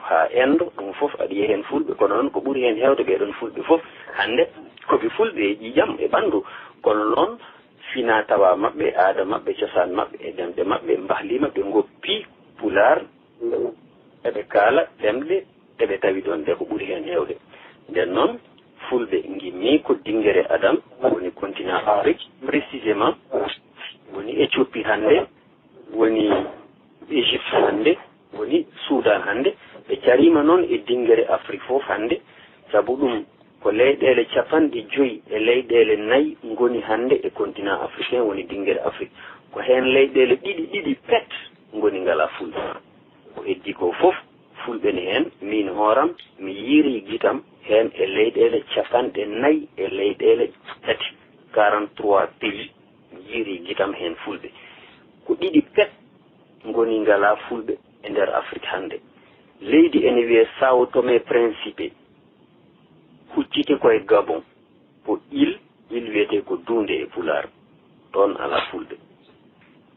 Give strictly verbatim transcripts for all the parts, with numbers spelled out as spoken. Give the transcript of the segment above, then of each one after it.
haa Enndo, ɗum fof aɗa yiya heen Fulɓe, kono noon ko ɓuri heen heewde ɓee ɗoon Fulɓe fof hannde ko ɓe Fulɓe e ƴiiƴam e ɓanndu, kono noon finaa tawaa maɓɓe, aada maɓɓe, cosaan maɓɓe e ɗemɗe maɓɓe, mbahlii maɓɓe, ngoppii Pulaar, eɓe kaala ɗemɗe ɗe ɓe tawi ɗoon ɗe ko ɓuri heen heewde. Ndeen noon, Fulɓe ngimmii ko dinngere Adam, woni continent Afrique, précisément woni Éthiopie hannde, woni Égypte hannde, woni Soudan hannde. Ɓe cariima noon e dinngere Afrique fof hannde, sabu ɗum ko leyɗeele capanɗe joyi e leyɗeele nayi ngoni hannde e continent africain, woni dinngere Afrique. Ko heen leyɗeele ɗiɗi, ɗiɗi pet ngoni ngalaa Fulɓe. Ko heddii ko fof, Fulɓe ne heen, miin hooram, mi yiirii gitam heen e leyɗeele capanɗe nayi e leyɗeele tati, quarante-trois pays, mi yiirii gitam heen Fulɓe. Ko ɗiɗi pet ngoni ngalaa Fulɓe e nder Afrik hannde. Leydi ene wiyee Sao Tome Principe, hucciti ko e Gabon, ko île, île wiyetee ko duunde e Pulaar, toon alaa Fulɓe.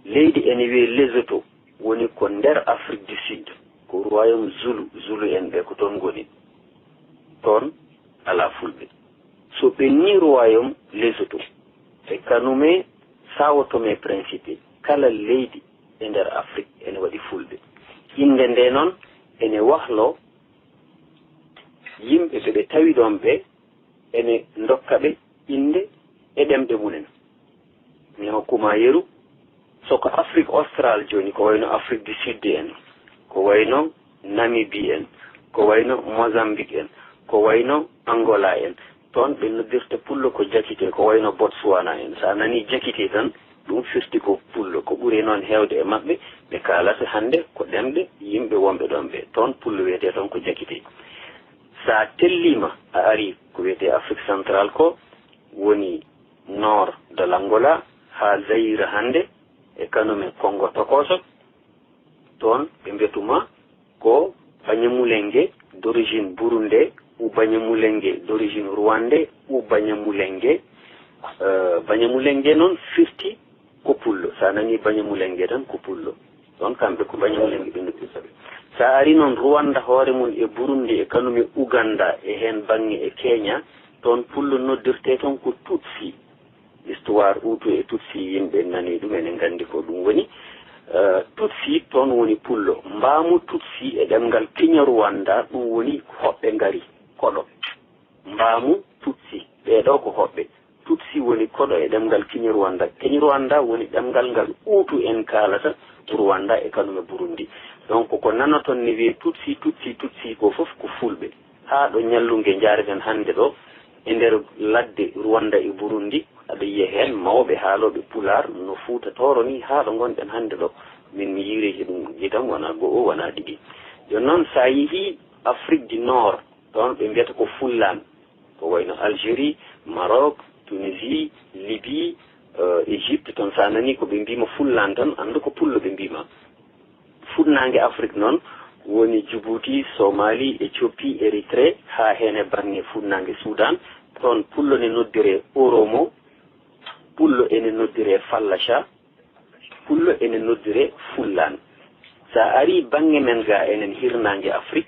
Leydi ene wiyee Lesotho, woni ko nder Afrique du Sud, ko royaume Zulu, Zulu en ɓe ko toon ngoni, toon alaa Fulɓe. So ɓennii royaume Lesotho e kanume Sao Tome Principe, kala leydi e nder Afrik ene waɗi Fulɓe. Innde nde noon ene wahloo yimɓe ɓe ɓe tawi ɗoon ɓe, ene ndokka ɓe innde e ɗemɗe mumen. Mi hokku ma yeru, so ko Afrique Australe jooni, ko wayno Afrique du Sud en, ko wayno Namibie en, ko wayno Mozambique en, ko wayno Angola en, toon ɓe noddirta Pullo ko Jakite, ko wayno Botswana en. So a nanii Jakite tan, ɗum firti ko Pullo. Ko ɓuri noon heewde e maɓɓe, ɓe kaalata hannde ko ɗemɗe yimɓe wonɓe ɗoon ɓe. Toon Pullo wiyetee toon ko Jakite. So a telliima, a arii ko wiyetee Afrique Centrale ko, woni nord de l'Angola, haa Zaïre hannde, e kanume Kongo Tokoso, toon ɓe mbiyata ma ko Banyamulenge d'origine burundais ou Banyamulenge d'origine rwandais ou Banyamulenge. Euh, Banyamulenge noon firti ko Pullo. So a nanii Banyamulenge tan ko Pullo. Ɗoon kamɓe ko Banyamulenge ɓe noddirta ɓe. So a arii noon Rwanda hoore mum e Burundi e kanume Uganda e heen baŋŋe e Kenya, toon Pullo noddirtee toon ko Tutsi. Histoire Hutu e Tutsi, yimɓe nanii ɗum, ene nganndi ko ɗum woni. Eh, Tutsi toon woni Pullo. Mbaamu Tutsi e ɗemngal Kinyarwanda, ɗum woni hoɓɓe ngari, koɗo. Mbaamu Tutsi, ɓee ɗoo ko hoɓɓe. Tutsi woni koɗo e ɗemngal Kinyarwanda. Kinyarwanda woni ɗemngal ngal Hutu en kaalata Rwanda e kanume Burundi. Donc, ko nanoton ne wiyee Tutsi, Tutsi, Tutsi, ko fof ko Fulɓe. Haa ɗo ñallunge njaareten hannde ɗo, e nder ladde Rwanda e Burundi, aɗa yiya heen mawɓe haalooɓe Pulaar no Fuuta Tooro ni, haa ɗo ngonɗen hannde ɗo. Min mi yiirii ɗum gitam wonaa go'o, wonaa ɗiɗi. Jooni noon, so a yehii Afrique du Nord, ɗoon ɓe mbiyata ko Fullaan, ko wayno Algérie, Maroc, Tunisie, Libye, euh, Égypte, toon so a nanii ko ɓe mbii ma Fullaan tan, anndu ko Pullo ɓe mbii ma. Fuɗnaange Afrik noon woni Djibouti, Somali, Éthiopie, Érythrée, haa heen e baŋŋe fuɗnaange Suudaan. Toon Pullo ne noddiree Oromo, Pullo ene noddiree Fallaca, Pullo ene noddiree Fullaan. So a arii baŋŋe men gaa enen hirnaange Afrik,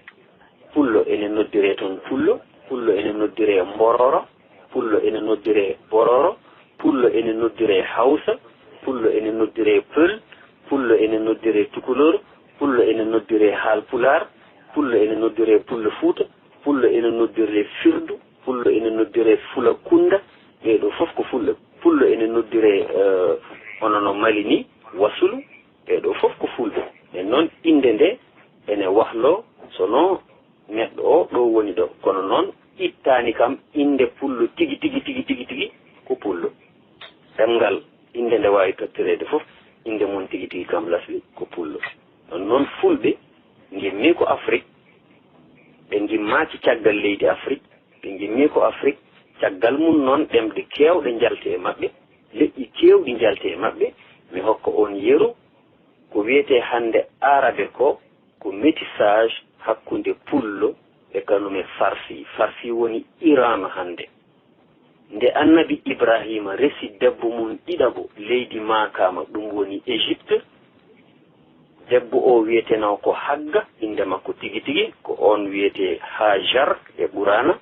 Pullo ene noddiree toon Pullo, Pullo ene noddiree Mbororo, Pullo ene noddiree Bororo, Pullo ene noddiree Hawsa, Pullo ene noddiree Peul, Pullo ene noddiree Tukulor, Pullo ene noddiree Haalpulaar, Pullo ene noddiree Pullo Fuuta, Pullo ene noddiree Firdu, Pullo ene noddiree Fulakunda, ɓee ɗoo fof ko Fulɓe. Pullo ene noddiree, eh, hono no Mali ni, Wasulu, ɓee ɗoo fof ko Fulɓe. Nden noon, innde nde ene wahloo, so no neɗɗo o ɗo woni ɗo. Kono noon, ittaani kam innde Pullo tigi, tigi, tigi, tigi, tigi ko Pullo. Ɗemngal, innde nde waawi tottireede fof, innde mum tigi, tigi kam lasli ko Pullo. Ɗoon noon, Fulɓe ngimmii ko Afrik, ɓe ngimmaaki caggal leydi Afrik, ɓe ngimmii ko Afrik, caggal mum noon, ɗemɗe keewɗe njalti e maɓɓe, leƴƴi keewɗi njalti e maɓɓe. Mi hokka on yeru, ko wiyetee hannde Aarabe ko, ko métissage hakkunde Pullo e kanume Farsi. Farsi woni Iran hannde. Nde Annabi Ibraahiima resi debbo mum ɗiɗaɓo leydi Maakaama, ɗum woni Égypte, Debbo o wiyetenoo ko Hagga, innde makko tigi tigi, ko oon wiyetee Hajar e Ɓuraana.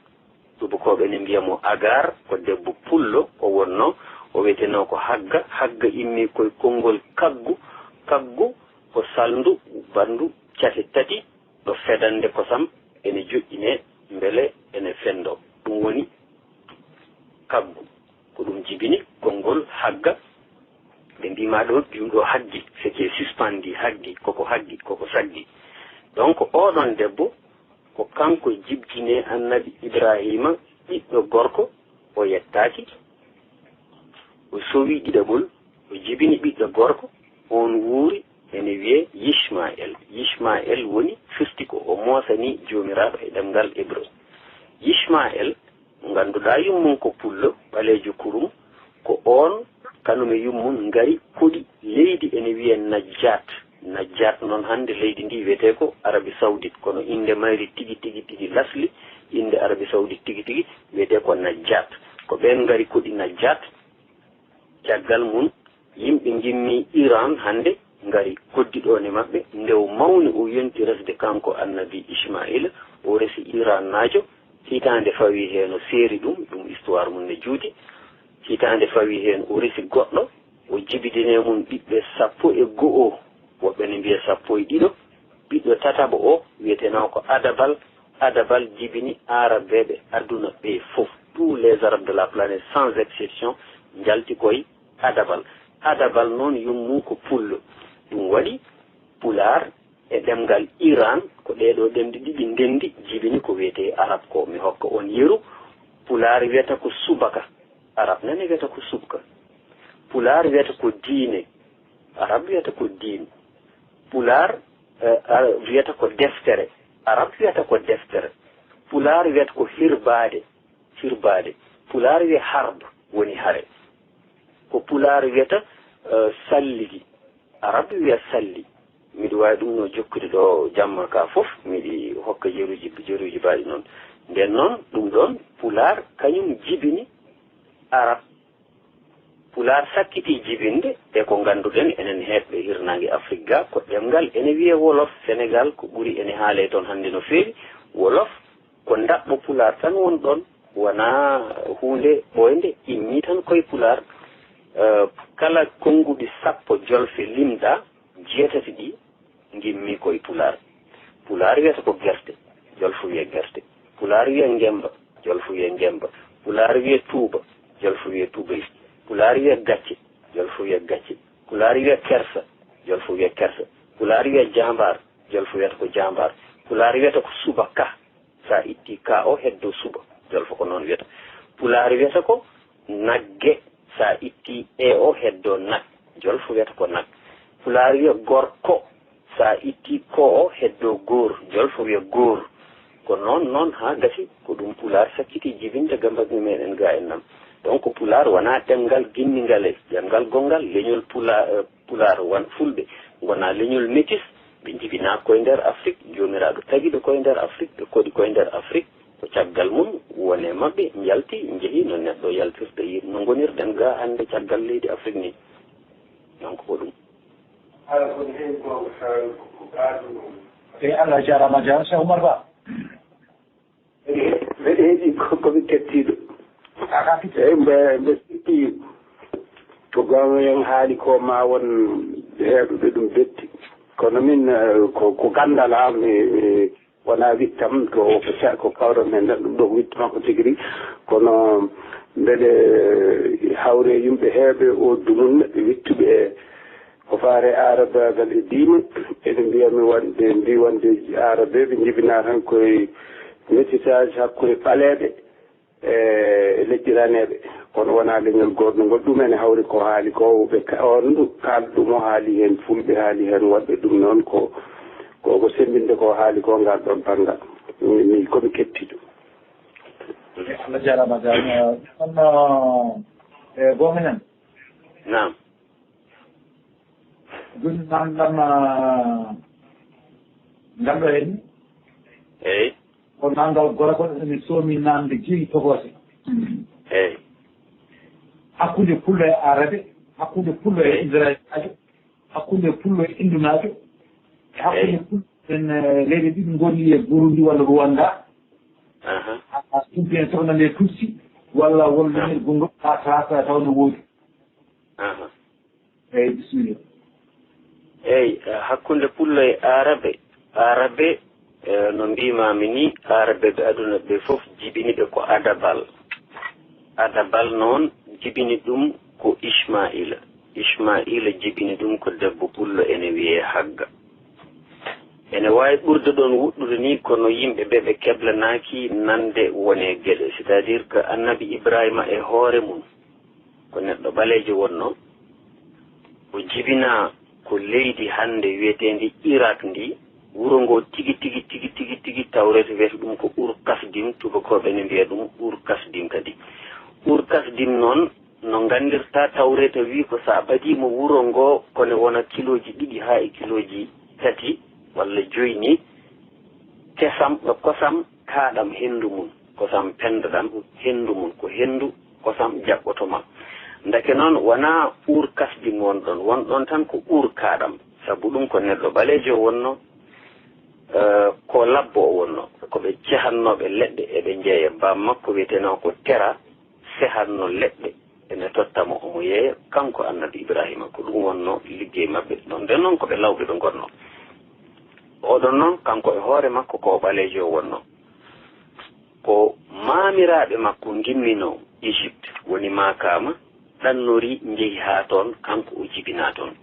Tubakooɓe ne mbiya mo Agar, ko debbo pullo o wonnoo. O wiyetenoo ko Hagga. Hagga immii koye konngol kaggu. Kaggu ko salndu, ɓanndu cate tati, ɗo fedannde kosam ene joƴƴinee, mbele ene fenndoo. Ɗum woni kaggu. Ko ɗum jibini konngol Hagga. Ɓe mbii ma ɗo, ɗum ɗo haggi, c'est que suspendu, haggi, koko haggi, koko saggi. Donc, oɗon debbo, ko kanko jibgini Annabi Ibraahiima ɓiɗɗo gorko, o yettaaki. O sowi ɗiɗaɓol, o jibini ɓiɗɗo gorko, oon wuuri, ene wiyee Yishmael. Yishmael woni firti ko o moosani Joomiraaɗo e ɗemngal Ebree. Yishmael, mo ngannduɗaa yummum ko pullo, ɓaleejo kurum, ko oon kanum e yummum ngari koɗi leydi ene wiyee Najjaat. Najjaat noon hannde leydi ndi wiyetee ko Arabie Saoudite, kono innde mayri tigi, tigi, tigi lasli, innde Arabie Saoudite tigi, tigi wiyetee ko Najjaat. Ko ɓeen ngari koɗi Najjaat. Caggal mum, yimɓe ngimmi Iran hannde ngari koddiɗo ne maɓɓe, nde o mawni o yonti resde kanko Annabi Ismaila, o resi Irannaajo, hitaande fawi heen o seeri ɗum, ɗum histoire mum ne juuti, hitaande fawi heen o resi goɗɗo, o jibidini e mum ɓiɓɓe sappo e go'o, woɓɓe ne mbiya sappo e ɗiɗo, ɓiɗɗo tataɓo o wiyetenoo ko Adabal, Adabal jibini Aarabeeɓe aduna ɓe fof, tous les Arabes de la planète sans exception njalti koye Adabal. Adabal noon yummum ko pullo, ɗum waɗi Pulaar e ɗemngal Iran ko ɗeeɗo ɗemɗe ɗiɗi ndenndi jibini ko wiyetee Arab ko. Mi hokka on yeru, Pulaar wiyata ko subaka, Arab nane wiyata ko subka. Pulaar wiyata ko diine, Arab wiyata ko diin. Pulaar eh, Arab wiyata ko deftere, Arab wiyata ko deftere. Pulaar wiyata ko hirbaade, hirbaade. Pulaar wiya harb woni hare. Ko Pulaar wiyata eh, salligi, Arab wiya salli. Miɗo waawi ɗum no jokkude ɗo jamma ka fof, miɗi hokka jeruuji, jeruuji baaɗi noon. Nden noon, ɗum ɗoon Pulaar kañum jibini Arab. Pulaar sakkitii jibinde e ko ngannduɗen enen heeɓɓe hirnaange Afrik ga, ko ɗemngal ene wiyee Wolof. Senegaal ko ɓuri ene haalee toon hannde no feewi. Wolof ko ndaɓɓo Pulaar tan won ɗoon, wonaa huunde ɓooynde, immii tan koye Pulaar. Eh, kala konnguɗi sappo jolfe limɗaa, jeetati ɗi ngimmi koye Pulaar. Pulaar wiyata ko gerte, jolfo wiya gerte. Pulaar wiya ngemba, jolfo wiya ngemba. Pulaar wiya tuuba, jolfo wiya tuubay. Pulaar wiya gacce, jolfo wiya gacce. Pulaar wiya kersa, jolfo wiya kersa. Pulaar wiya jaambaar, jolfo wiyata ko jaambaar. Pulaar wiyata ko subaka, so a ittii ka o heddo suba, jolfo ko noon wiyata. Pulaar wiyata ko nagge, so a ittii e o heddo nag, jolfo wiyata ko nag. Pulaar wiya gorko, so a ittii ko o heddo goor, jolfo wiya goor. Ko noon, noon haa gasi, ko ɗum Pulaar sakkiti jibinde ga mbaɗmi meɗen ga en nam. Donc Pulaar wonaa ɗemngal ginningal e ɗemngal gonngal, leñol Pula-, eh, Pulaar won fulɓe, ngonaa leñol métis, ɓe njibinaa koye nder Afrik, joomiraaɗo tagi ɓe koye nder Afrik, ɓe koɗi koye nder Afrik, ko caggal mum won e maɓɓe njalti, njehi no neɗɗo yaltirta, yi-, no ngonirɗen ga hannde caggal leydi Afrik ni. Donc ko ɗum. Ala kono heen goonga tan ko, ko kaɗum ɗum. E Allah jaaraama, jaaraama Cheikh Oumar Ba. Mbeɗa heɗi ko, ko mi kettiiɗo. Eyi, mbe, mbe sikki ko goonga en haali ko ma won heeɗuɓe ɗum betti. Kono min, eh, ko, ko ganndal am, mi, mi wonaa wittam, ko, ko ca-, ko kawral men ɗum ɗo ko wittu makko tigi rigi. Kono mbeɗe hawre yimɓe heewɓe o dumunna, ɓe wittuɓe e ko faare aarabaagal e diine, ene mbiya mi wonde, mbi wonde aarabeeɓe njibinaa tan koye métissage hakkunde ɓaleeɓe e leƴƴi raneeɓe, kono wonaa leñol gootngol. Ɗum ene hawri ko haali ko, ɓe ka-, on ndu kaalɗo ɗum o haali heen, fulɓe haali heen, waɗɓe ɗum noon ko, ko, ko semmbinde ko haali ko ngal ɗoon banngal. Min, min ko mi kettiiɗo. Allah jaaraama, jaaraama. Kono, e goonga ñam. Naam. Jooni naamndal ma ngal ɗo heen. Eyi. Ko naamndal gorko ene soomi naamnde jeyi togooje. Eyi. Hakkunde pullo e aarabe, hakkunde pullo e Eyi. Israelnaajo, hakkunde pullo e indunaajo, Hakkunde Pulɓe en, eh, leyɗe ɗiɗi ngoni e Burundi walla Rwanda. Aha. A, a, ɗum ko en sohna nde Tutsi walla walla Aha. Nder gonɗo a tasa taw no woodi. Aha. Eyi, bisimilla. Eyi, eh, hakkunde Pullo e Aarabe, Aarabe, eh, no mbiimaami ni, Aarabe ɓe aduna ɓe fof jibini ɓe ko Adabal. Adabal noon jibini ɗum ko Ismaila. Ismaila jibini ɗum ko debbo Pullo ene wiyee Hagga. Ene waawi ɓurde ɗoon woɗɗude ni, kono yimɓe ɓe ɓe keblanaaki nande wone geɗe, c'est-à-dire que Annabi Ibrahima e hoore mum, ko neɗɗo ɓaleejo wonnoo. O jibinaa ko leydi hannde wiyeteendi Irak ndi, wuro ngo tigi, tigi, tigi, tigi, tigi, tawreeta wiyata ɗum ko Ur Kasdim, tubakooɓe ne mbiya ɗum Ur Kasdim kadi. Ur Kasdim noon, no nganndirtaa, tawreeta wii ko so a ɓadii mo wuro ngo, ko ne wona kilooji ɗiɗi haa e kilooji tati walla joyi ni, kesam, kosam kaaɗam henndu mum, kosam penndoɗam henndu mum, ko henndu kosam jaɓɓoto ma. Ndeke noon, wonaa Ur Kasdim wonɗon, wonɗon tan ko Ur kaaɗam, sabu ɗum ko neɗɗo ɓaleejo wonno, eh, ko labbo o wonno, ko ɓe cehannooɓe leɗɗe eɓe njeeya. Baam makko wiyeteenoo ko Tera, sehanno leɗɗe, ene totta mo, omo yeeya, kanko Annabi Ibrahima, ko ɗum wonno liggey maɓɓe. Ɗon nden noon ko ɓe lawɓe ɓe ngonno. Oɗon noon, kanko e hoore makko ko o ɓaleejo wonno. Ko maamiraaɓe makko ngimminoo Égypte, woni Makama, ɗannorii, njehi haa toon, kanko o jibinaa toon.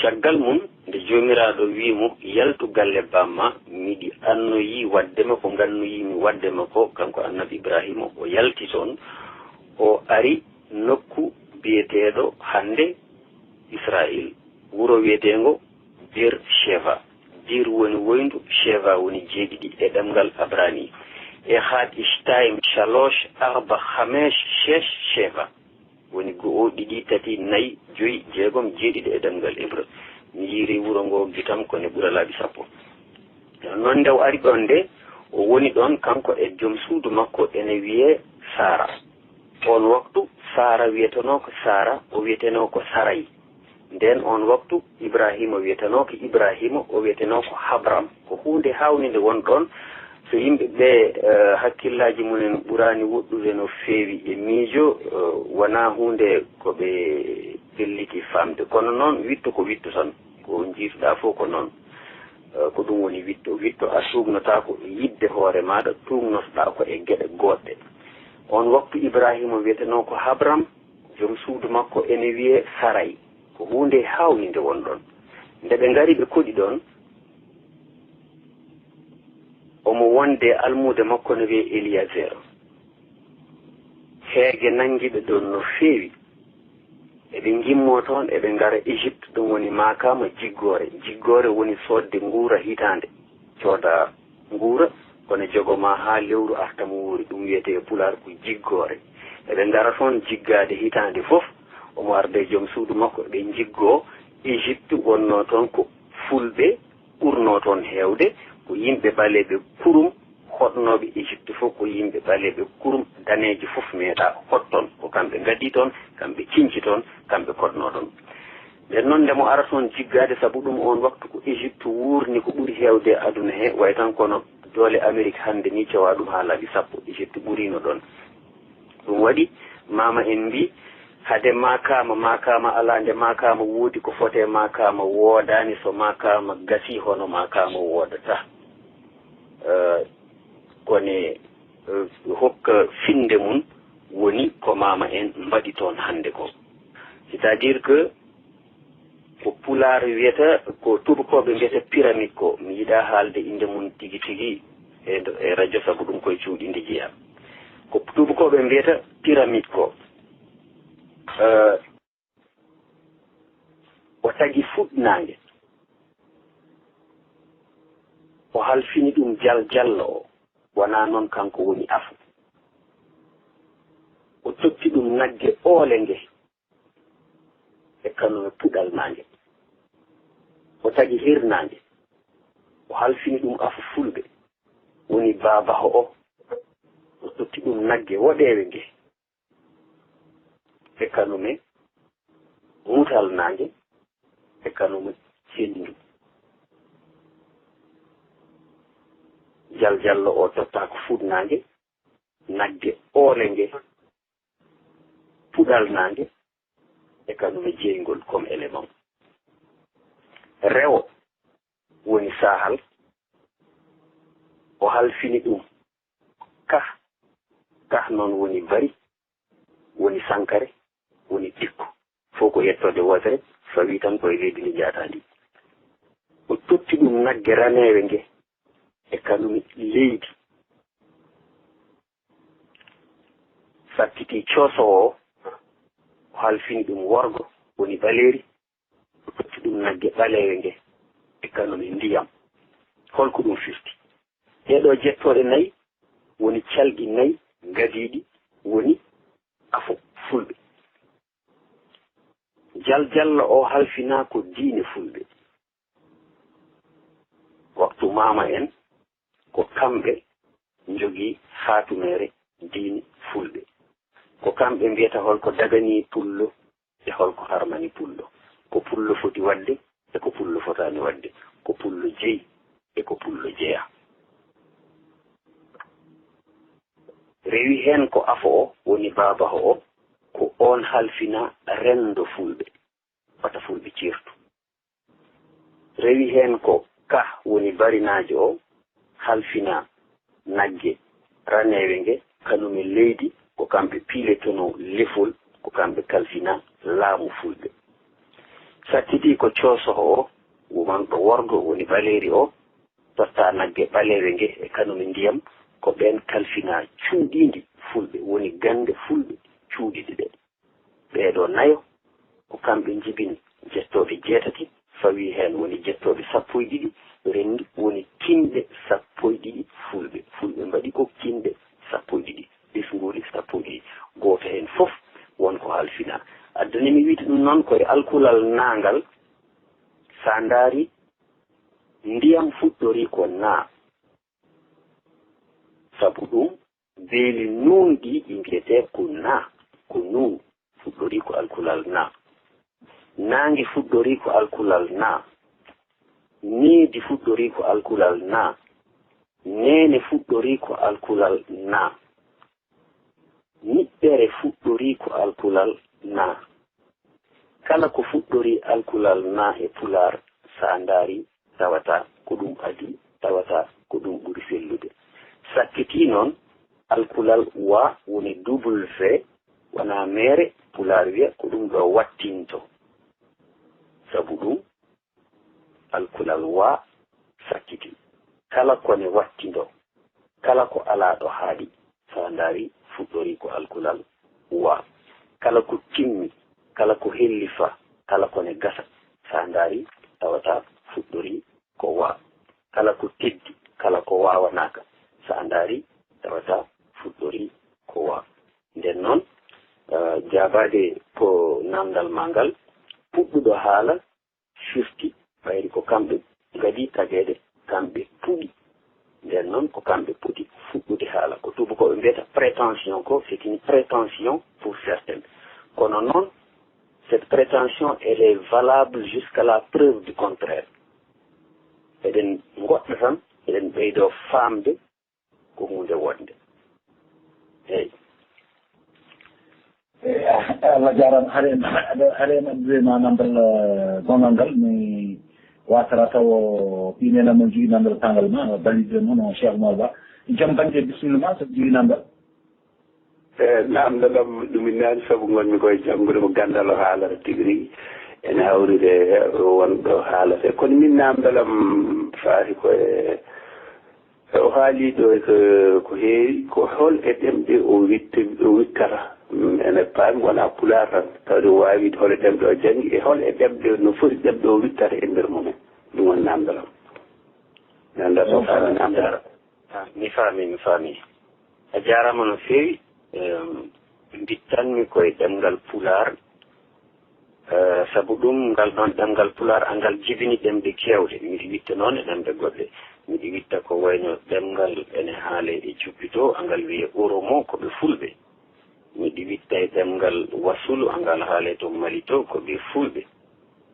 Caggal mum, nde Joomiraaɗo wi'i mo, "Yaltu galle baam ma, miɗi annoyii waɗde ma ko ngannoyii-mi waɗde ma ko," kanko Annabi Ibrahima, o yalti toon, o ari nokku biyeteeɗo hannde Israayil, wuro wiyeteengo Beer-Sheva. Beer woni woyndu, Sheva woni jeeɗiɗi e ɗemngal Abrani. Ehad, Ishtaim, Shalosh, Arba, Hamesh, Shesh, Sheva. Woni go'o, ɗiɗi, tati, nayi, joyi, jeegom, jeeɗiɗi e ɗemngal Hébreu. Mi yiiri wuro ngo gitam ko ne ɓura laabi sappo. Noon nde o ari ɗoon nde, o woni ɗoon kanko e joom suudu makko ene wiyee Sara. Oon waktu Sara wiyetenoo ko Sara, o wiyetenoo ko Saray. Ndeen oon waktu Ibrahima wiyetenoo ko Ibrahima, o wiyetenoo ko Habram. Ko huunde haawninde won ɗoon. So yimɓe ɓe, eh, hakkillaaji mumen ɓuraani woɗɗude no feewi e miijo, eh, wonaa huunde ko ɓe pelliti faamde. Kono noon, witto ko witto tan. Ko njiituɗaa fof ko noon. Eh, ko ɗum woni witto. Witto a tuugnotaako e yiɗde hoore maaɗa, tuugnotoɗaa ko e geɗe goodɗe. Oon waktu Ibrahima wiyetenoo ko Habram, joom suudu makko ene wiyee Saray. Ko huunde haawninde won ɗoon. Nde ɓe ngari ɓe koɗi ɗoon, omo wonde almuude makko no wiyee Eliyazer. Heege nanngi ɓe ɗoon no feewi. Eɓe ngimmoo toon, eɓe ngara Égypte, ɗum woni makaama jiggoore. Jiggoore woni soodde nguura hitaande. Cooda nguura, kono jogo ma haa lewru arta mo wuuri, ɗum wiyetee e Pulaar ko jiggoore. Eɓe ngara toon jiggaade hitaande fof, omo arda e joom suudu makko, eɓe njiggoo. Égypte wonnoo toon ko fulɓe ɓurnoo toon heewde, ko yimɓe ɓaleeɓe kurum, hoɗnooɓe Égypte fof ko yimɓe ɓaleeɓe kurum, daneejo fof meeɗaa hoɗ toon. Ko kamɓe ngadii toon, kamɓe ciñci toon, kamɓe koɗnoo ɗoon. Nden noon, nde mo ara toon jiggaade, sabu ɗum oon waktu ko Égypte wuurni ko ɓuri heewde e aduna he, way tan kono doole Amerik hannde nii cewaa ɗum haa laabi sappo, Égypte ɓuriino ɗoon. Ɗum waɗi, maama en mbii, hade makaama, makaama alaa, nde makaama woodi ko fotee makaama woodaani, so makaama gasii hono makaama woodataa. Eh, kone, eh, hokka finde mum woni ko maama en mbaɗi toon hannde ko. C'est-à-dire que ko Pulaar wiyata, ko tuubakooɓe mbiyata pyramide ko, mi yiɗaa haalde innde mum tigi tigi e ndo, e radio, sabu ɗum koye cuuɗi nde jeyaa. Ko tuubakooɓe mbiyata pyramide ko, eh, o tagi fuɗnaange, o halfini ɗum jal jallo o, wonaa noon kanko woni afo. O totti ɗum nagge oole nge, e kano e puɗal naange. O tagi hirnaange, o halfini ɗum afo fulɓe, woni baabaho o. O totti ɗum nagge woɗeewe nge, e kanume mutal naange, e kanume cendu. Jal Jallo o tottaako fuɗnaange, nagge oole nge, puɗal naange, e kanum e jeyngol comme élément. Rewo woni saahal, o halfini ɗum kah, kah noon woni bari, woni sankare, woni tikku. Fof ko yettoode wootere, fawii tan ko e leydi ndi njahataa ndi. O totti ɗum nagge raneewe nge e kanum leydi. Sakkiti cooso o, o halfini ɗum worgo, woni ɓaleeri, o totti ɗum nagge ɓaleewe nge e kanum e ndiyam. Hol ko ɗum firti? Ɗee ɗoo jettooɗe nayi woni calɗi nayi gadiiɗi, woni afo fulɓe. Jal Jallo o halfinaa ko diine fulɓe. Waktu maama en, ko kamɓe njogii haatumeere diine fulɓe. Ko kamɓe mbiyata hol ko daganii pullo e hol ko harmani pullo. Ko pullo foti waɗde e ko pullo fotaani waɗde. Ko pullo jeyi e ko pullo jeyaa. Rewi heen ko afo o, woni baabaho o, ko oon halfina renndo fulɓe, wata fulɓe ceertu. Rewi heen ko kah, woni barinaajo o, halfina nagge raneewe nge, kanum e leydi, ko kamɓe piiletonoo lefol, ko kamɓe kalfina laamu fulɓe. Sakkiti ko coosoho o, wumanɗo worgo, woni ɓaleeri o, totta nagge ɓaleewe nge e kanum e ndiyam, ko ɓeen kalfina cuuɗiindi fulɓe, woni gannde fulɓe cuuɗiiɗe ɗe. Ɓee ɗoo nayo, ko kamɓe njibini jettooɓe jeetati, fawii heen woni jettooɓe sappo e ɗiɗi, renndi woni kinɗe sappo e ɗiɗi fulɓe. Fulɓe mbaɗi ko kinɗe sappo e ɗiɗi, ɓesnguuli sappo e ɗiɗi. Gooto heen fof won ko halfinaa. Addani mi wiyde ɗum noon ko e alkulal naangal, so a ndaari, ndiyam fuɗɗorii ko naa. Sabu ɗum, beeli nuun ɗii ɗi mbiyetee ko naa, ko nuun fuɗɗorii ko alkulal naa. Naange fuɗɗorii ko alkulal naa. Needi fuɗɗorii ko alkulal naa. Neene fuɗɗorii ko alkulal naa. Niɓɓere fuɗɗorii ko alkulal naa. Kala ko fuɗɗorii alkulal naa e pulaar, so a ndaarii, tawata ko ɗum adii, tawata ko ɗum ɓuri sellude. Sakkiti noon, alkulal wa woni double V, wonaa meere, pulaar wiya ko ɗum ɗo wattinto. Sabu ɗum, alkulal wa sakkiti. Kala ko ne wattindoo, kala ko alaa ɗo haaɗi, so a ndaarii, fuɗɗorii ko alkulal wa. Kala ko timmi, kala ko hellifa, kala ko ne gasa, so a ndaarii, tawata fuɗɗorii ko wa. Kala ko teddi, kala ko waawanaaka, so a ndaarii, tawata fuɗɗorii ko wa. Nden noon, eh, jaabaade ko naamndal maa ngal, puɗɗuɗo haala, firti, ɓayri ko kamɓe ngadii tageede, kamɓe puɗi. Nden noon, ko kamɓe poti fuɗɗude haala. Ko tuubakooɓe mbiyata prétention ko, c'est une prétention pour certains. Kono noon, cette prétention, elle est valable jusqu'à la preuve du contraire. Eɗen ngoɗɗa tan, eɗen ɓeydoo faamde ko huunde woɗnde. Eey. Eey, Allah jaaraama. Hare en, hare en addude ma namdal, eh, gongal ngal. Mi waasata taw o ɓiy nena mo jogii namdal kangal ma, banndiɗo mon, Cheikh Oumar Ba. Jam bannge, bisimilla ma, so jogii namdal. E, namdal am ɗum mi naani, sabu ngonmi koye janngude mo ganndal o haalata tigi rigi. Ene hawride wonɗo haalata. Kono min namdal am faati koye, o haali ɗo ko, ko heewi, ko hol e ɗemɗe o witta, o wittata. Mm, ene paami wonaa pulaar tan, tawde o waawi wiide hol e ɗemɗe o janngi, e hol e ɗemɗe, no foti ɗemɗe o wittata e nder mumen. Ɗum woni namdal am. Namdal o faami namdal. Ah, mi faami, mi faami. A jaaraama no feewi. Em, mbittanmi koye ɗemngal Pulaar, eh, sabu ɗum ngal ɗoon ɗemngal Pulaar angal jibini ɗemɗe keewɗe. Miɗo witta noon e ɗemɗe goɗɗe. Miɗo witta ko wayno ɗemngal ene haalee e Jubbi to, angal wiyee Oromo, ko ɓe Fulɓe. Miɗo witta e ɗemngal Wasulu, angal haalee to Mali to, ko ɓe Fulɓe.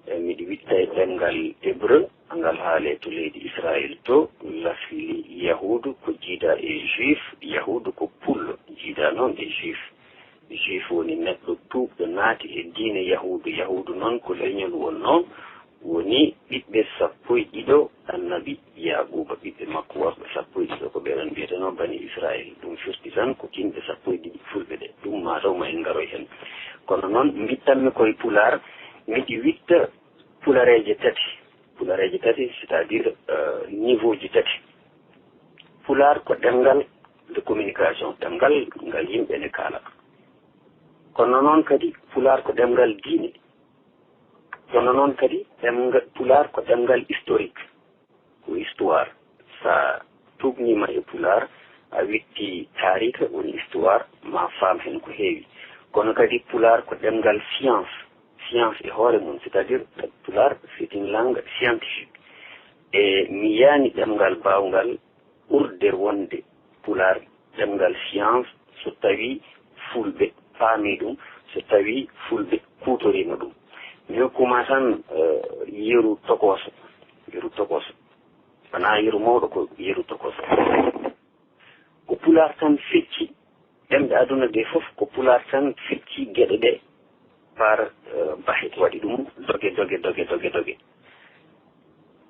E miɗo witta e ɗemngal hébreu, ngal haalee to leydi Israël to, lasli yahuudu ko jiida e juif, yahuudu ko pullo, jiida noon e juif. Juif woni neɗɗo tuubɗo naati e diine yahuudu. Yahuudu noon ko leñol wonnoo, woni ɓiɓɓe sappo e ɗiɗo annabi Yaaquuba, ɓiɓɓe makko worɓe sappo e ɗiɗo, ko ɓe ɗon mbiyetenoo Bani Israel. Ɗum firti tan ko yimɓe sappo e ɗiɗi fulɓe ɓe. Ɗum maa taw ma en ngaroy heen. Kono noon, mbittanmi koye Pulaar, miɗi witta pulareeje tati. Pulareeje tati, c'est-à-dire, euh, niveau ji tati. Pulaar ko ɗemngal de communication, ɗemngal ngal yimɓe ne kaala. Kono noon kadi, Pulaar ko ɗemngal diine. Kono noon kadi, ɗemngal Pulaar ko ɗemngal historique, ko histoire. So a tuugniima e Pulaar, a witti taariika, woni histoire, ma faam heen ko heewi. Kono kadi, Pulaar ko ɗemngal science, science e hoore mum, c'est-à-dire, Pulaar, c'est une langue scientifique. E mi yiyaani ɗemngal baawngal ɓurde wonde Pulaar ɗemngal science, so tawii fulɓe paamii ɗum, so tawii fulɓe kuutoriima ɗum. Mi hokkuma tan, eh, yeru tokooso, yeru tokooso. Wonaa yeru mawɗo, ko yeru tokooso. Ko Pulaar tan fecci ɗemɗe aduna ɗe fof, ko Pulaar tan fecci geɗe ɗe par, eh, bahe, waɗi ɗum doge, doge, doge, doge, doge.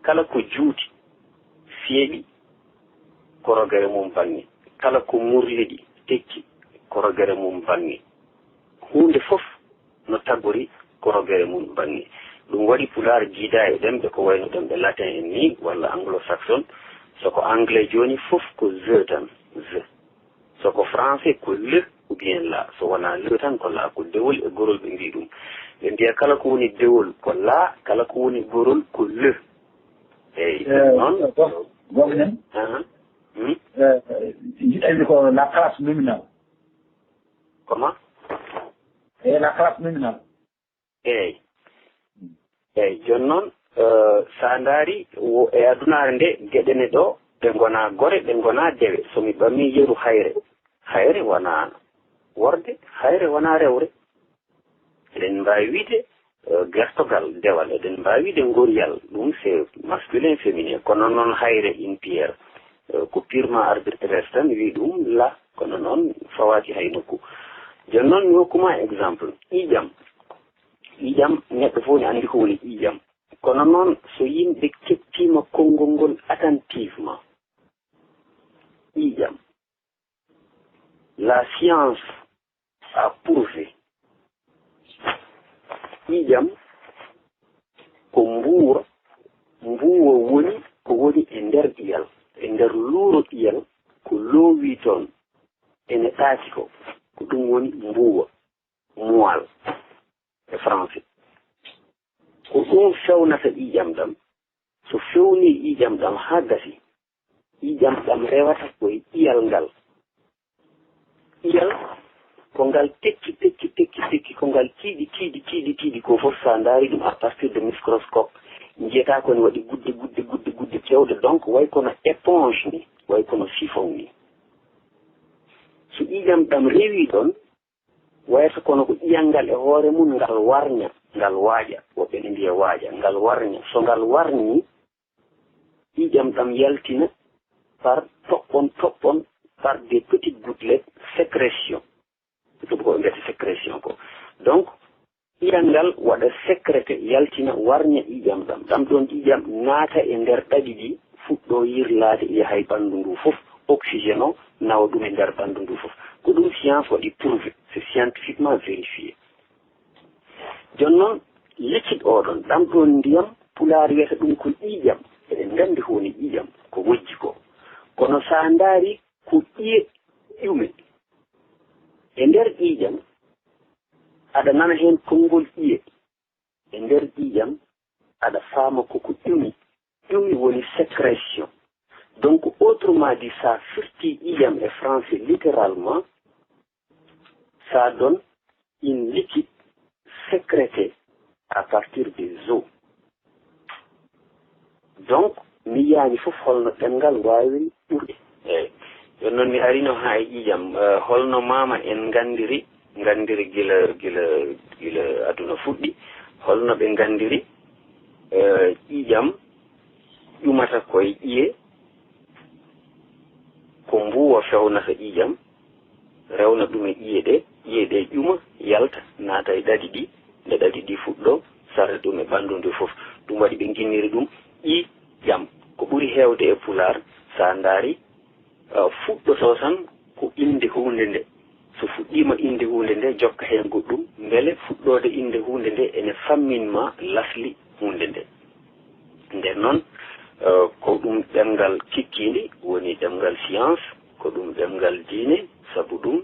Kala ko juuti, seeɓi, ko rogere mum baŋŋe. Kala ko murliɗi, tekki, ko rogere mum baŋŋe. Huunde fof no tagori ko rogere mum baŋŋe. Ɗum waɗi Pulaar jiidaa e ɗemɗe ko wayno ɗemɗe latin en ni, walla anglo-saxon. So ko anglais jooni, fof ko the tan, the. So ko français, ko le ou bien la. So wonaa le tan, ko la. Ko dewol e gorol ɓe mbii ɗum. Ɓe mbiya kala ko woni dewol ko la, kala ko woni gorol ko le. Eyi, eh, noon. Goɗɗo nen? Aha. Hmm? Eh, jiɗɗa wiide ko la classe nominale. Comment? Eh, la classe nominale. Eey. Eey, jooni noon, eh, so a ndaari wo-, e adunaare nde, geɗe ne ɗo, ɗe ngonaa gore, ɗe ngonaa dewe. So mi ɓamii yeru hayre, hayre wonaa worɓe, hayre wonaa rewɓe. Eɗen mbaawi wiyde, eh, gertogal, dewal, eɗen mbaawi wiyde ngoryal, ɗum c'est masculin, féminin. Kono noon hayre, une pierre, eh, ko purement arbitraire tan, wi ɗum la, kono noon fawaaki hay nokku. Jooni noon mi hokku ma exemple, ƴiiƴam. Ƴiiƴam, neɗɗo fof ne anndi ko woni ƴiiƴam. Kono noon, so yimɓe kettiima konngol ngol attentivement, ƴiiƴam, la science a prouvé, ƴiiƴam ko mbuuwa, mbuuwa woni ko woni e nder ƴiyal, e nder luuro ƴiyal, ko loowii toon, ene ɗaati ko, ko ɗum woni mbuuwa. Moelle e français. Ko ɗum fewnata ƴiiƴam ɗam. So fewnii ƴiiƴam ɗam haa gasi, ƴiiƴam ɗam rewata ko e ƴiyal ngal. Ƴiyal ko ngal tekki, tekki, tekki, tekki, ko ngal tiiɗi, tiiɗi, tiiɗi, tiiɗi, ko fof so a ndaari ɗum à partir de microscope, njiyataa ko ne waɗi gudde, gudde, gudde, gudde cewɗe. Donc, way kono éponge ni, way kono siphon ni. So ƴiiƴam ɗam rewii ɗoon, wayata kono ko ƴiiƴam ngal e hoore mum ngal warña, ngal waaƴa, woɓɓe ne mbiya waaƴa, ngal warña. So ngal warñii, ƴiiƴam ɗam yaltina par toɓɓon toɓɓon, par des petites gouttelettes, sécrétion. Ɗum ko ɓe mbiyata sécrétion ko. Donc, ƴiiƴam ngal waɗa sécrété, yaltina, warña ƴiiƴam ɗam. Ɗam ɗoon ƴiiƴam naata e nder ɗaɗi ɗi, fuɗɗoo yirlaade, yaha e ɓanndu ndu fof, oxygène o nawa ɗum e nder ɓanndu ndu fof. Ko ɗum science waɗi prouvé, c'est scientifiquement vérifié. Jooni noon, liquide oo ɗoon, ɗam ɗoon ndiyam, Pulaar wiyata ɗum ko ƴiiƴam. Eɗen nganndi ko woni ƴiiƴam, ko wojji ko. Kono so a ndaari, ko ƴiye ƴume. E nder ƴiiƴam, aɗa nana heen konngol ƴiye. E nder ƴiiƴam, aɗa faama ko ko ƴumi. Ƴumi woni sécrétion. Donc, autrement dit, so a firti ƴiiƴam e français littéralement, ça donne une liquide sécrétée à partir des os. Donc, mi yiyaani fof holno ɗemngal waawiri ɓurde. Eey. Jooni noon mi arino haa e ƴiiƴam. Eh, holno maama en nganndiri, nganndiri gila, gila, gila aduna fuɗɗi? Holno ɓe nganndiri? Eh, ƴiiƴam ƴumata koye ƴiye, ko mbuuwa fewnata ƴiiƴam, rewna ɗum e ƴiye ɗe, ƴiye ɗe ƴuma, yalta, naata e ɗaɗi ɗi, nde ɗaɗi ɗi fuɗɗo, sarde ɗum e ɓanndu ndu fof. Ɗum waɗi ɓe nginniri ɗum ƴiiƴam. Ko ɓuri heewde e Pulaar, so a ndaari, eh, fuɗɗotoo tan ko innde huunde nde. So fuɗɗiima innde huunde nde, jokka heen goɗɗum, mbele fuɗɗoode innde huunde nde ene fammin ma lasli huunde nde. Nden noon, eh, ko ɗum ɗemngal kikkiiɗe, woni ɗemngal science, ko ɗum ɗemngal diine, sabu ɗum,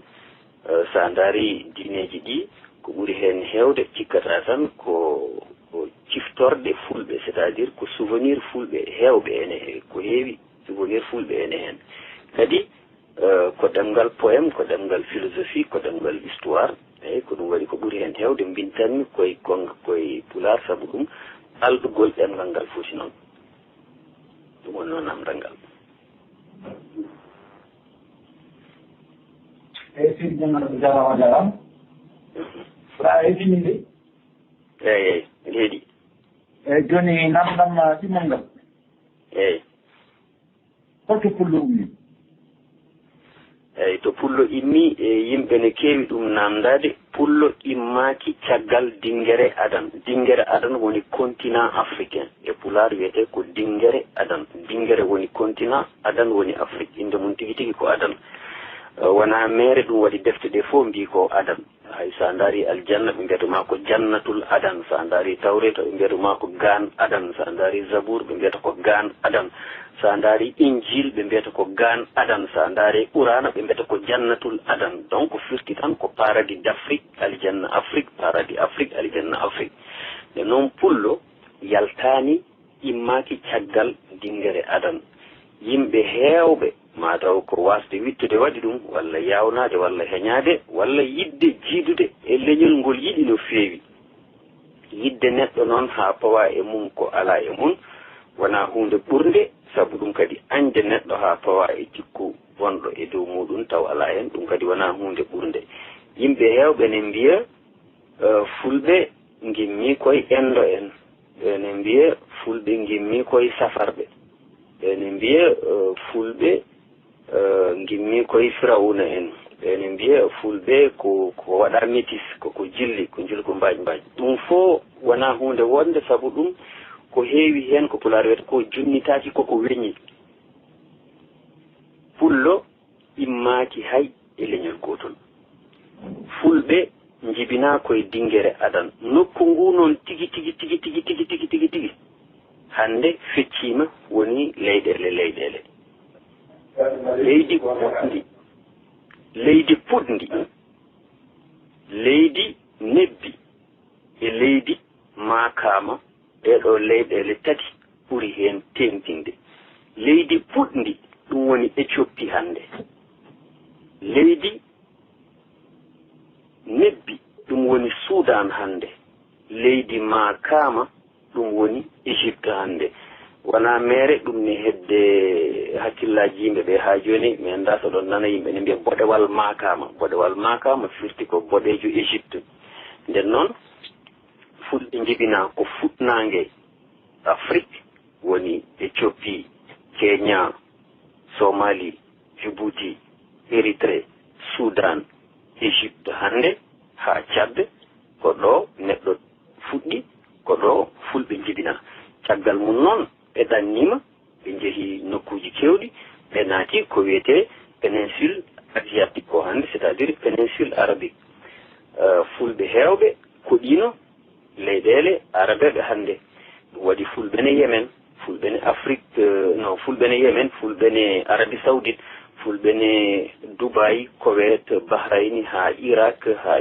eh, so a ndaari diineeji ɗi, ko ɓuri heen heewde cikkata tan ko, ko ciftorɗe fulɓe, c'est-à-dire ko souvenir fulɓe heewɓe ene he-, ko heewi souvenir fulɓe ene heen. Kadi, eh, ko ɗemngal poème, ko ɗemngal philosophie, ko ɗemngal histoire. Eeyi, ko ɗum waɗi ko ɓuri heen heewde mbintanmi koye kon-, koye Pulaar, sabu ɗum alɗugol ɗemngal ngal foti noon. Ɗum woni noon namndal ngal. Eeyi, seydi Ñaŋ, a jaaraama, a jaaraama. Mbaɗa heɗii min de? Eeyi, eeyi, mbiɗa heɗii. Eeyi, jooni namndam ɗimmal ngal. Eeyi. Holto Pullo ummii? Eeyi, to Pullo immii, e, yimɓe ne keewi ɗum naamndaade. Pullo immaaki caggal Dinngere Adan. Dinngere Adan woni continent africain. E Pulaar wiyetee ko Dinngere Adan. Dinngere woni continent, Adan woni Afrik. Innde mum tigi tigi ko Adan. E, wonaa meere, ɗum waɗi defte ɗe fof mbii ko Adan. Hay so a ndaari aljanna, ɓe mbiyata ma ko jannatul adan. So a ndaari tawreeta, ɓe mbiyata ma ko gaan adan. So a ndaari zabuur, ɓe mbiyata ko gaan adan. So a ndaari injiil, ɓe mbiyata ko gaan adan. So a ndaari quraana, ɓe mbiyata ko jannatul adan. Donc, firti tan ko paradis d'Afrique, aljanna Afrik, paradis Afrik, aljanna Afrik. Nde noon, Pullo yaltaani, immaaki caggal Dinngere Adan. Yimɓe heewɓe, maa taw ko waasde wiɗtude waɗi ɗum, walla yaawnaade, walla heñaade, walla yiɗde jiidude e leñol ngol yiɗi no feewi. Yiɗde neɗɗo noon haa pawa e mum ko alaa e mum, wonaa huunde ɓurnde, sabu ɗum kadi añde neɗɗo haa pawa e jikku bonɗo e dow muuɗum taw alaa heen, ɗum kadi wonaa huunde ɓurnde. Yimɓe heewɓe ne mbiya, eh, Fulɓe ngimmii koye Enndo en. Ɓe ne mbiya Fulɓe ngimmii koye Safarɓe. Ɓe ne mbiya, eh, Fulɓe, eh, ngimmii koye Firawna en. Ɓe ne mbiya Fulɓe ko, ko waɗaa métis, ko, ko jilli, ko njilgu mbaaj mbaaj. Ɗum fof wonaa huunde wonde, sabu ɗum ko heewi heen ko Pulaar wiyata ko junnitaaki, ko ko weñi. Pullo immaaki hay e leñol gootol. Fulɓe njibinaa koye Dinngere Adan. Nokku nguu noon tigi, tigi, tigi, hannde fecciima, woni leyɗeele, leyɗeele. Leydi puɗndi, leydi puɗndi, leydi nebbi e leydi maakaama, ɗee ɗoo leyɗeele tati ɓuri heen teeŋtinde. Leydi puɗndi, ɗum woni Éthiopie hannde. Leydi nebbi, ɗum woni Suudaan hannde. Leydi maakaama, ɗum woni Égypte hannde. Wonaa meere, ɗum ne hedde hakkillaaji yimɓe ɓe haa jooni. Mi anndaa so ɗon nana yimɓe ne mbiya boɗewal maakaama. Boɗewal maakaama firti ko boɗeejo Égypte. Nden noon, Fulɓe njibinaa ko fuɗnaange Afrik, woni Éthiopie, Kenya, Somalie, Djibouti, Érythrée, Sudan, Égypte hannde, haa Tchad, ko ɗo neɗɗo fuɗɗi, ko ɗo Fulɓe njibinaa. Caggal mum noon, ɓe ɗanniima, ɓe njehi nokkuuji keewɗi, ɓe naati ko wiyetee péninsule asiatique o hannde, c'est-à-dire péninsule arabique. Eh, Fulɓe heewɓe koɗiino leyɗeele arabeeɓe hannde. Ɗum waɗi Fulɓe ne Yemen, Fulɓe ne Afrik, eh, non, Fulɓe ne Yemen, Fulɓe ne Arabie Saoudite, Fulɓe ne Dubai, Koweït, Bahrain, haa Irak, haa